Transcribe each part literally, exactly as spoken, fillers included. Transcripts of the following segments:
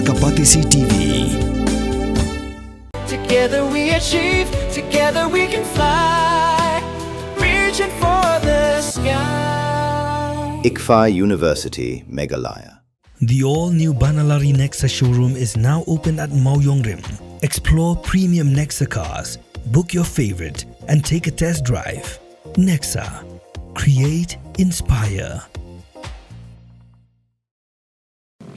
Ka Batesi T V. Together we achieve, together we can fly. Reaching for the sky. ICFAI University, Meghalaya. The all new Banalari Nexa showroom is now open at Mawiongrim. Explore premium Nexa cars, book your favorite, and take a test drive. Nexa. Create, inspire.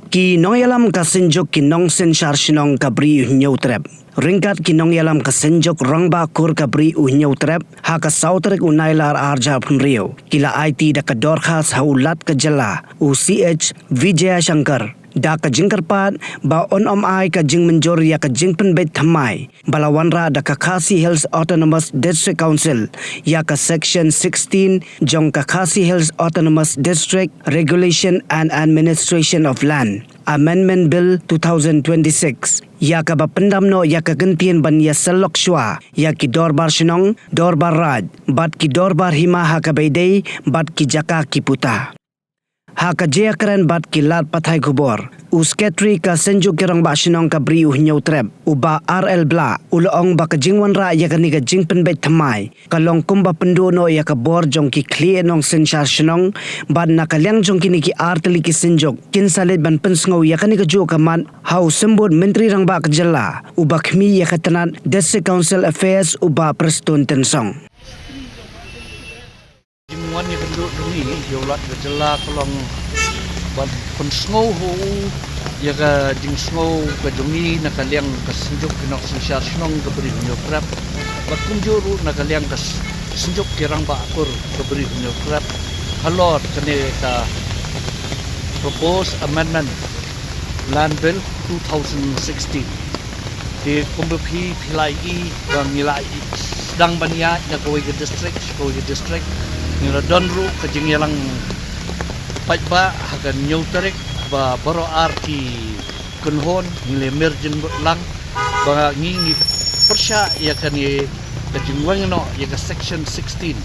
Ki nongïalam ka Synjuk ki Nongsynshar Shnong ka Bri u Hynñiewtrep, ryngkat ki nongïalam ka Synjuk Rangbah Kur ka Bri u Hynñiewtrep, ha ka saw tarik u Nailar arhajar arphew hynriew, ki la aiti da ka dorkhas ha u Lat ka Jylla, u C H Vijayashankar, da ka jingkyrpad ba un ym ai ka jingmynjur ïa ka jingpynbeit thymmai ba la wanrah da ka Khasi Hills Autonomous District Council ïa ka Section sixteen jong ka Khasi Hills Autonomous District Regulation and Administration of Land Amendment Bill two thousand twenty-six, ïa kaba pyndam noh ïa ka kyntien ban ïasyllok shuwa ïa ki dorbar shnong, dorbar raid, bad ki dorbar hima ha kaba ïadei bad ki jaka ki puta. Ha ka jingïakren bad ki lad pathai khubor, u Sekretari ka Synjuk ki Rangbah Shnong ka Bri u Hynñiewtrep, u Bah R L Blah, u la ong ba ka jingwanrah ïa kane ka jingpynbeit thymmai ka long kumba pynduh noh ïa ka bor jong ki khlieh nongsynshar shnong, bad na ka liang jong kine ki artylli ki synjuk, kin sa leit ban pynsngew ïa kane kajuh ka mat ha u Symbud Myntri Rangbah ka Jylla, uba khmih ïa ka tnat District Council Affairs, u Bah Prestone Tynsong. Jingwan ïakynduh jong ngi ïa u Lat ka Jylla ka long ban pynsngew ha u ïa ka jingsngew ka jong ngi na ka liang ka Synjuk ki Nongsynshar Shnong ka Bri u Hynñiewtrep, bad kumjuh ruh na ka liang ka Synjuk ki Rangbah Kur ka Bri u Hynñiewtrep, halor kane ka Proposed Amendment Land Bill two thousand sixteen. Te kumba phi, phi la ïohi ba ngi la sdang ban ïaid na kawei ka district sha kawei ka district, ngi la don ruh ka jingïalang paidbah ha ka hynñiew tarik ba baroh ar ki kynhun ngi la mir jingmut lang ba ngi, ngi pyrshah ïa kane ka jingweng noh ïa ka Section sixteen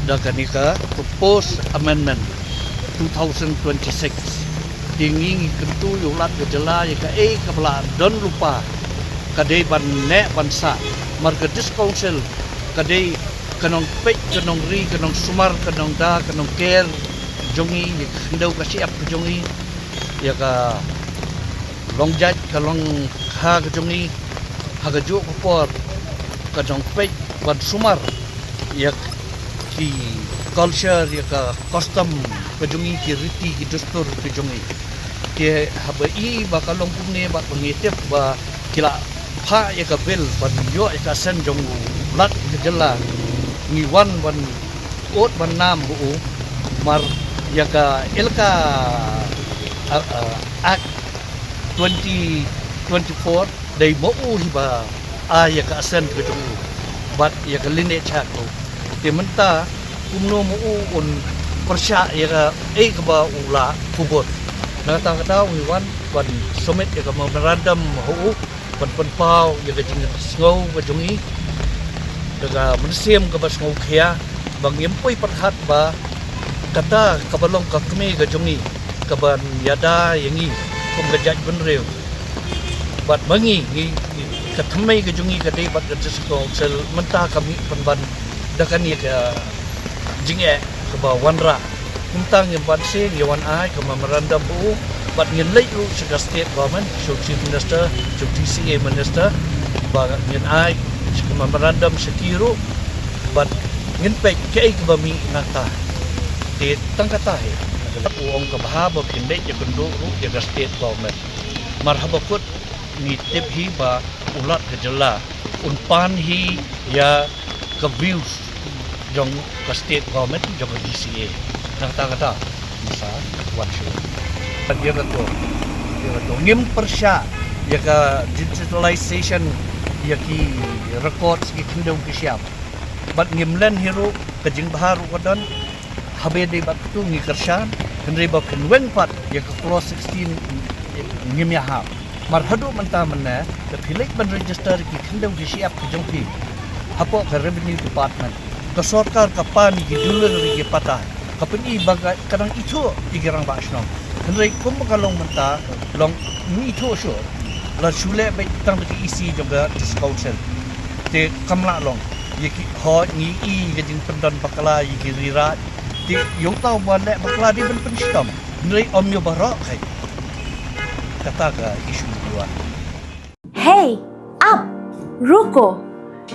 da kane ka Proposed Amendment two thousand twenty-six. Te ngi, ngi kyntu ïa u Lat ka Jylla ïa kaei kaba la don lypa ka dei ban neh ban sah, mar ka District Council ka dei ka nongpeit, ka nongri, ka nongsumar, ka nongda, ka nongker jong ngi, ïa ka khyndew ka shyiap ka jong ngi, ïa ka long jait ka long kha ka jong ngi, ha kajuh ka por ka nongpeit ban sumar ïa ki culture, ïa ka custom ka jong ngi, ki riti ki dustur ka jong ngi. Te haba i ba ka long kumne bad ba ngi tip ba ki la phah ïa ka bill ban ïoh ïa ka assent jong u Lat ka Jylla, ngi wan ban ud ban nam ha u, mar ïa ka Elaka, ah, ah, Act twenty twenty-four dei ma u hi ba ai ïa ka assent ka jong u bad ïa ka lineage ha u. Te mynta kumno ma u un pyrshah ïa kaei kaba u la kubur. Na kata ka daw ngi wan ban submit ïa ka memorandum ha u ban pynpaw ïa ka jingsngew ka jong ngi da ka mynsiem kaba sngewkhia ba ngim poi pyrkhat ba kata kaba long ka kmie ka jong ngi kaban ïada ïa ngi kum ka jaitbynriew. Bad ma ngi, ngi, ngi, ka thymmai ka jong ngi ka dei bad ka District Council mynta ka mih pynban da kane ka jingeh kaba wanrah. Kumta ngin wan sha, ngin wan ai ka memorandum ha u bad ngin leit ruh sha ka State Government, sha u Chief Minister, sha u D C A Minister, ba ngin ai sha ka memorandum sha ki ruh bad ngin peit kaei kaba mih nangta. Te tang kata hi. U ong ka bha ba phin leit ïakynduh ruh ïa ka State Government. Mar haba kut ngi tip hi ba u Lat ka Jylla un pan hi ïa ka views jong ka State Government, jong ka D C A. Na kata kata ngi sa wan shuh. Ïa kato, ïa kato ngim pyrshah ïa ka digitalization ïa ki records ki khyndew ki shyiap. Bad ngim len hi ruh, ka jingbha ruh ka don. Haba dei bad katu ngi kyrshan, hynrei ba phin weng pat ïa ka clause sixteen ngim ïahap. Mar haduh mynta mynne, lada phi leit ban register ki khyndew ki shyiap ki jong phi hapoh ka Revenue Department, ka sorkar ka pan ïa ki dullion ri ki patta, ka pyni ba ka, ka dang ithuh ïa ki rangbah shnong. Hynrei kumba ka long mynta, long ngi thuh shuh. La shu leh beit tang da ka E C jong ka District Council. Te kam lah long. Ïa ki hoi ngi i ka jingpyndon bakla ïa ki ri raj. Te ïa uta uba leh bakla dei ban pynshitom. Hynrei ym ïa baroh kai. Kata ka issue ïa. Hei, ap, ruko.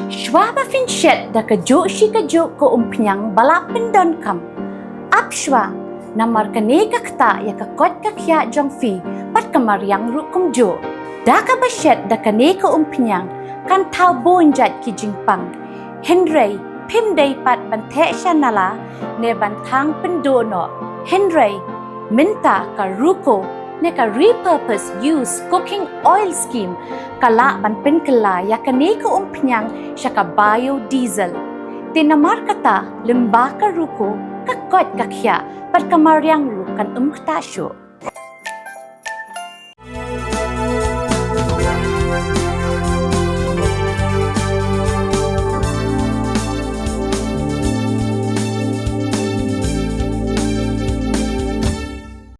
Shwa ba phin shet da kajuh shi kajuh ka umphniang ba la pyndonkam, ap shwa, namar kane ka ktah ïa ka koit ka khiah jong phi bad ka mariang ruh kumjuh. Da kaba shet da kane ka umphniang kan thaw bun jait ki jingpang. Hynrei phim dei pat ban theh sha nala ne ban thang pynduh noh. Hynrei mynta ka ruko ne ka repurpose use cooking oil scheme ka lah ban pynkylla ïa kane ka umphniang sha ka biodiesel. Te namar kata, lyngba ka ruko, ka koit ka khiah bad ka mariang ruh kan ym ktah shuh.